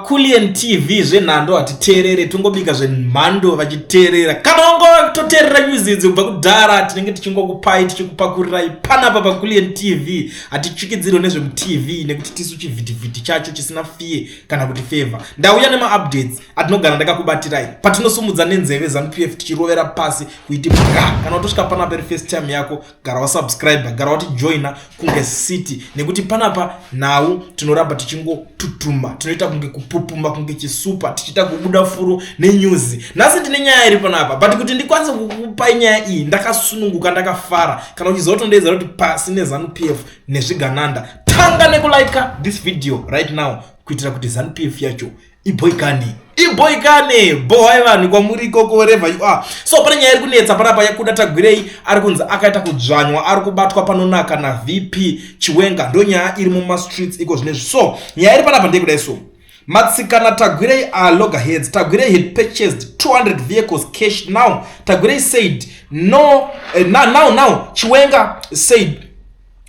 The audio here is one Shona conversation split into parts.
PaCulian TV zvenhando hatiteerere, tongobika zvemhando vachiteerera. Kana wanga toteerera news idzi kubva kudhara, tinenge tichingokupai, tichikupakurirai panapa paCulian TV. Hatichikidzirwe nezvemuTV nekuti tisu chivhitivhiti chacho chisina fiye kana kuti favor. Ndauya nemaupdates atinogara ndakakubatirai patinosumudza nenzeve ZANU PF tichirovera pasi kuiti bwa. Kana watosvika panapa iri first time yako, gara wasubscribe, gara watijoina kunge city, nekuti panapa nhau tinoramba tichingotutuma, tinoita kunge kupupuma, kunge chisupa, tichiita kubuda furo nenews. Nhasi ndine nyaya iri panapa, but kuti ndikwanise kukupai nyaya iyi ndakasununguka, ndakafara, kana uchiziva kutondeedza kuti pasi neZANU PF nezvigananda, tanga nekulika this video right now kuitira kuti ZANU PF yacho iboikane, iboikane. Bohwai vanhu kwamuri ikoko, wherever you are. So pane nyaya iri kunetsa panapa yaKuda Tagwirei, ari kunzi akaita kudzvanywa, ari kubatwa panonaka naVP Chiwenga. Ndo nyaya iri mumastreets iko zvinezvi. So nyaya iri panapa ndeyekudai. So Matsikana Tagwirei are loggerheads. Tagwirei had purchased 200 vehicles cash. Now Tagwirei said no, now Chiwenga said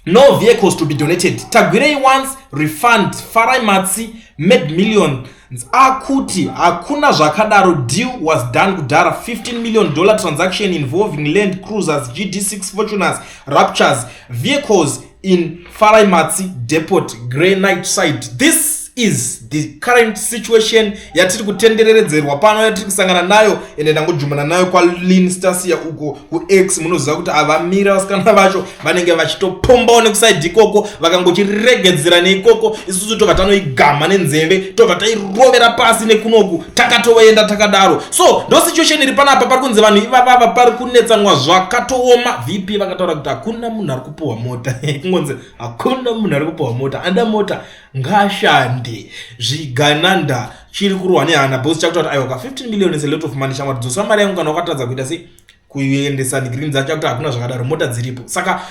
no vehicles to be donated. Tagwirei wants refund. Farai Matsi made millions akuti hakuna zvakadaro, deal was done kudhara. $15 million transaction involving Land Cruisers, GD6, Fortuners, Raptors vehicles in Farai Matsi depot, Granite side. This is the current situation yatiri kutendereredzerwa pano, yatiri kusangana nayo, ende ndangojumana nayo kwaLin Stasia uko kuX. Munoziva kuti havamira vasikana vacho, vanenge vachitopombawo nekuside ikoko, vakangochiregedzera neikoko, isusu tobva tanoigama nenzeve, tobva tairovera pasi nekunoku, takatoenda takadaro. So ndo situation iri panapa. Pari kunzi vanhu ivavava pari kunetsanwa zvakatooma. VP vakataura kuti hakuna munhu ari kupiwa mota, kungonzi hakuna munhu ari kupiwa mota, anda mota ngashande. Zvigananda chiri kurwa nehana because chakuta kuti aiwa ka, 15 million is a lot of money. Shamwari, dzosa mari yangu kana wakatadza kuita sei, kuendesa green dzacho. Kuti hakuna zvakadaro, mota dziripo. Saka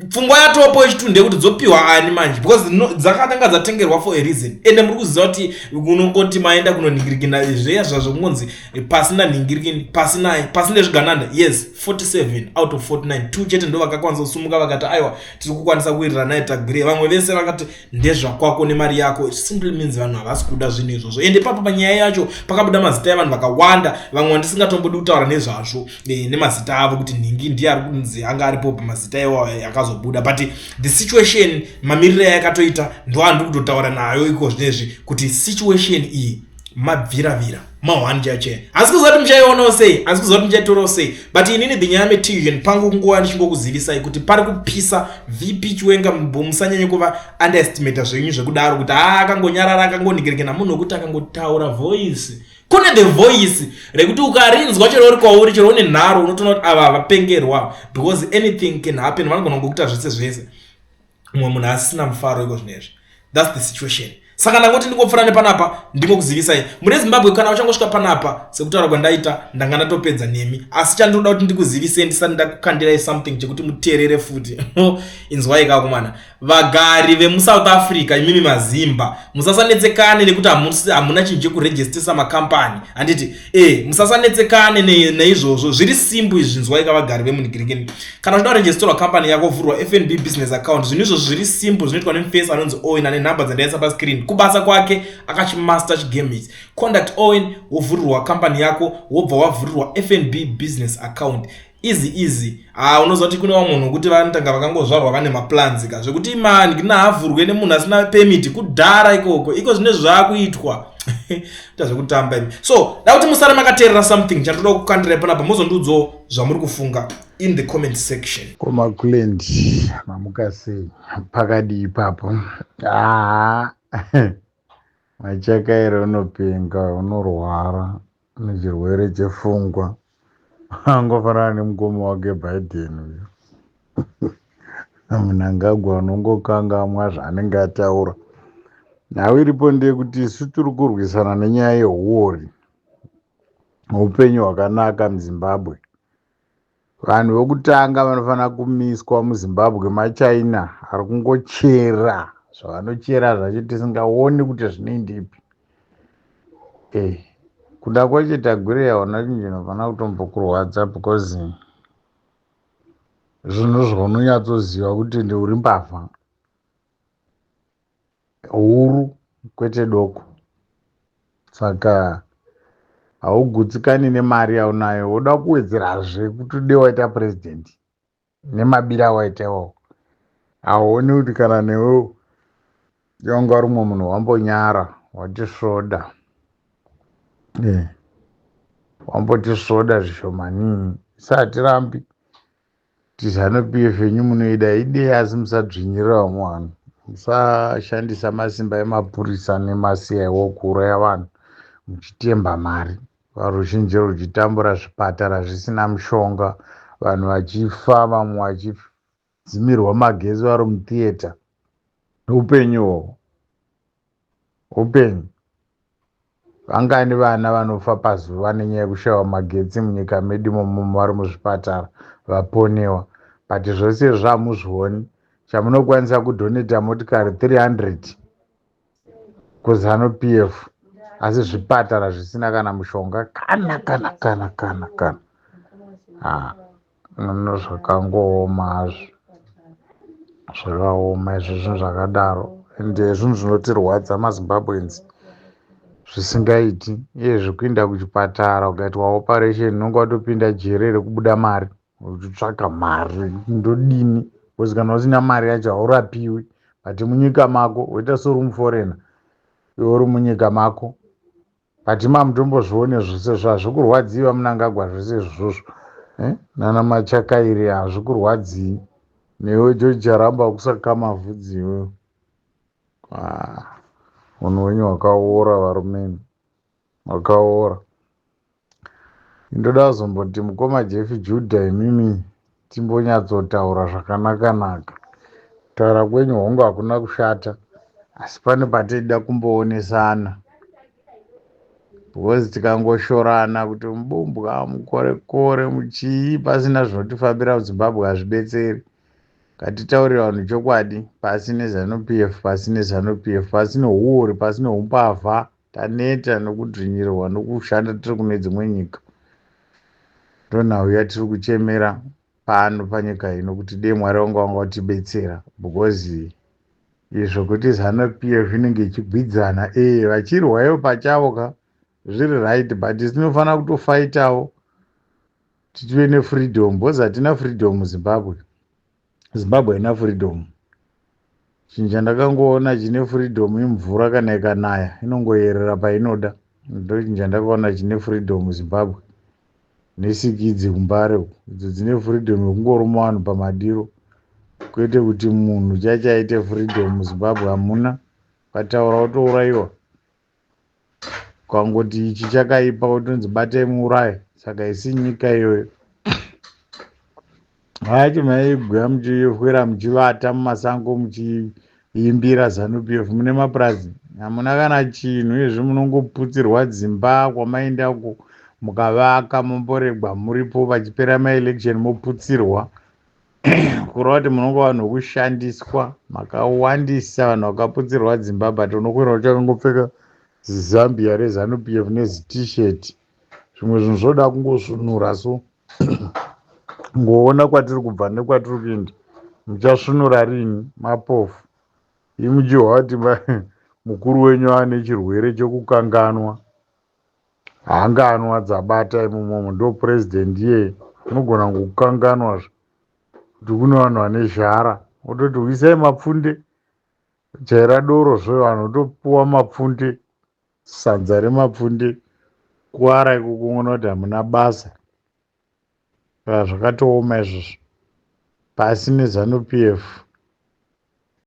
pfungwa yatopo yechitu ndeyekuti dzopiwa ani manje? Because no, dzakatanga dzatengerwa for a reason. Ende muri kuziva kuti unongoti maenda kunonhingirikina zveya zvazvo, kungonzi pasina nhingirikini, pasina, pasina zvigananda. Yes, 47 out of 49, two chete ndo vakakwanisa kusumuka vakati aiwa, tiri kukwanisa kuwirirana naye Tagwirei. Vamwe vese vakati ndezvakwako nemari yako. It simply means vanhu havasi kuda zvinhu izvozvo. Ende ipapo panyaya yacho pakabuda mazita evanhu vakawanda, vamwe vandisingatombodi kutaura nezvazvo, nemazita avo, kuti nhingi ndiye ari kunzi anga aripo pamazita iwayo akazobuda. But the situation, mamiriro ayakatoita, ndo andiri kutotaura nayo iko zvinezvi, kuti situation iyi mabviravira mahwani chache. Hasi kuziva kuti muchaionawo sei, hasi kuziva kuti muchaitorawo sei, but inini the nyaya metvision pangu kunguva ndichingokuzivisai kuti pari kupisa. VP Chiwenga, musanyanye kuva underestimata zvenyu zvekudaro kuti haa, akangonyarara, akangonhingirikina. Munhu wekuti akangotaura voice, kune the voice rekuti ukarinzwa chero uri kwauri, chero une nharo, unotoona kuti ava vapengerwa, because anything can happen. Vanogona kungokuita zvese zvese, mumwe munhu asisina mufaro iko zvinezvi. That's the situation. Saka ndangoti ndingopfuura nepanapa ndingokuzivisai mune Zimbabwe. Kana uchangosvika panapa, sekutaura kwandaita, ndanga ndatopedza nemi, asi chandinoda kuti ndikuzivisei ndisati ndakukandirai something chekuti muteerere futi, inzwai kakomana. Vagari vemuSouth Africa, imimi mazimba, musasanetsekane nekuti hamuna chinhu chekurejistisa makambani, handiti? Musasanetsekane neizvozvo, zviri simple izvi. Nzwai ka, vagari vemunigirikini, kana uchida kurejisterwa kambani yako, vhurwa FNB business account. Zvinhu izvozvo zviri simple, zvinoitwa nemufesi anonzi Owen, ane nhamba dzandaisa pascreen. Kubasa kwake akachimaster chigame ichi. Contact Owen, wovhurirwa kambani yako, wobva wavhurirwa FNB business account. Easy, easy. Ha, unoziva kuti kune vamwe munhu wekuti vanotanga vakangozvarwa vane maplans ka, zvekuti mani kina havhurwe nemunhu asina permit kudhara ikoko. Iko zvine zvaakuitwa ita zvekutamba imi. So da kuti musare makateerera something chandoda kukandirai panapa, mozondiudzawo zvamuri kufunga in the comment section. KomaKulendi, mamuka sei? Pakadii ipapo? Haa, Machakaire unopenga, unorwara nechirwere chepfungwa, angofanana nemukoma wake Biden uyu Mnangagwa, unongokangamwa zvaanenge ataura. Nhau iripo ndeyekuti isu tiri kurwisana nenyaya yehuori, upenyu hwakanaka muZimbabwe. Vanhu vokutanga vanofanira kumiswa muZimbabwe maChina, ari kungochera zvavanochera zvacho tisingaoni kuti zvinoendepi. Kuda kwacho Tagwirei hauna chinhu chinofanira kutombokurwadza, because zvinhu zvaunonyatsoziva kuti uri mbavha huru, kwete doko. Saka haugutsikani nemari yaunayo, woda kuwedzerazve kuti ude waita president nemabira awaita iwawo. Hauoni kuti kana newewo wanga uri mumwe munhu wambonyara watisvoda, wambotisvoda zvishomanini. Isi hatirambi kuti ZANU PF yenyu munoida, idei, asi musadzvinyirira vamwe vanhu. Musashandisa masimba emapurisa nemaCIO kuuraya vanhu muchitemba mari, varuzhinji ruchitambura, zvipatara zvisina mishonga, vanhu vachifa, vamwe vachidzimirwa magetsi vari mutheatre. Upenyu uhwo, upenyu. Vangani vana vanofa pazuva nenyaya yekushayiwa magetsi munyika medu imomo vari muzvipatara vaponewa? But zvose izvo hamuzvioni. Chamunokwanisa kudhoneta motikari 300 kuZANU PF, asi zvipatara zvisina kana mushonga, kana kana kana kana kana. Ha, nono zvakangooma hazvo, zvakaoma izvo zvinhu zvakadaro. Ende zvinhu zvinotirwadza maZimbabweans zvisingaiti. Iye zvekuenda kuchipatara ukaitwa operation, unonge watopinda jere rekubuda mari uchitsvaka mari. Ndodini? Because kana usina mari yacho haurapiwi. But munyika mako woita seuri muforeigner, iwe uri munyika mako. But mamutombozvione zvose zvazvikurwadziwa Munangagwa zvose izvozvo, nana Machakairi hazvikurwadzii. Newe George Charamba kusakama vhudzi iwewe. Unhu hwenyu hwakaora varumeni, hwakaora. Ndoda kuzomboti mukoma Jeff Judah, imimi timbonyatsotaura zvakanaka-naka. Kutaura kwenyu hongu hakuna kushata, asi pane patida kumboonesana, because tikangoshorana kuti mubumbwa, mukorekore, muchii, pasina zvinotifambira muZimbabwe, hazvibetseri. Ngatitaurire vanhu chokwadi. Pasi neZANU PF, pasi neZANU PF, pasi neuori, pasi neumbavha. Taneta nokudzvinyirirwa nokushanda tiri kune dzimwe nyika. Ndonhau yatiri kuchemera pano panyika ino, kuti dei Mwari vanga vanga vatibetsera, because izvo kuti ZANU PF inenge ichigwidzana, ee, vachirwa ivo pachavo ka, zviri right, but tinofanira kutofaitawo titive nefreedom, because hatina freedom muZimbabwe. Zimbabwe haina freedom. Chinhu chandakangoona chine freedom imvura, kana ikanaya inongoyerera painoda. Ndo chinhu chandakaona chine freedom muZimbabwe, netsikidzi kuMbare uku, idzo dzine freedom yekungoruma vanhu pamadiro, kwete kuti munhu chachaite freedom. MuZimbabwe hamuna. Ukataura wotourayiwa, ukangoti ichi chakaipa wotonzi batai muuraye. Saka isi nyika iyoyo vacho maigwa muchifwera muchivata mumasango muchiimbira ZANU PF, mune mapurazi? Hamuna kana chinhu. Izvi munongoputsirwa dzimba kwamaendako, mukavaka momboregwa muripo, vachipera maelection moputsirwa, kureva kuti munonge vanhu vekushandiswa. Makawandisa vanhu vakaputsirwa dzimba, but unokwira uchakangopfeka zizambia reZANU PF nezit-shirt. Zvimwe zvinhu zvoda kungosvunura, so ngoona kwatiri kubva nekwatiri kuenda. Muchasvunura rini, mapofu imuchihwa kuti mukuru wenyu ane chirwere chekukanganwa? Hanganwa dzabata imomomo. Ndo purezidendi iyeye unogona ngokukanganwazve kuti kune vanhu vane zhara, wototi uisai mapfunde, jaira doro zve, vanhu votopuwa mapfunde, sadza remapfunde. Kuara ikoko unoona kuti hamuna basa. Saka zvakatooma izvozvo. Pasi neZANU PF.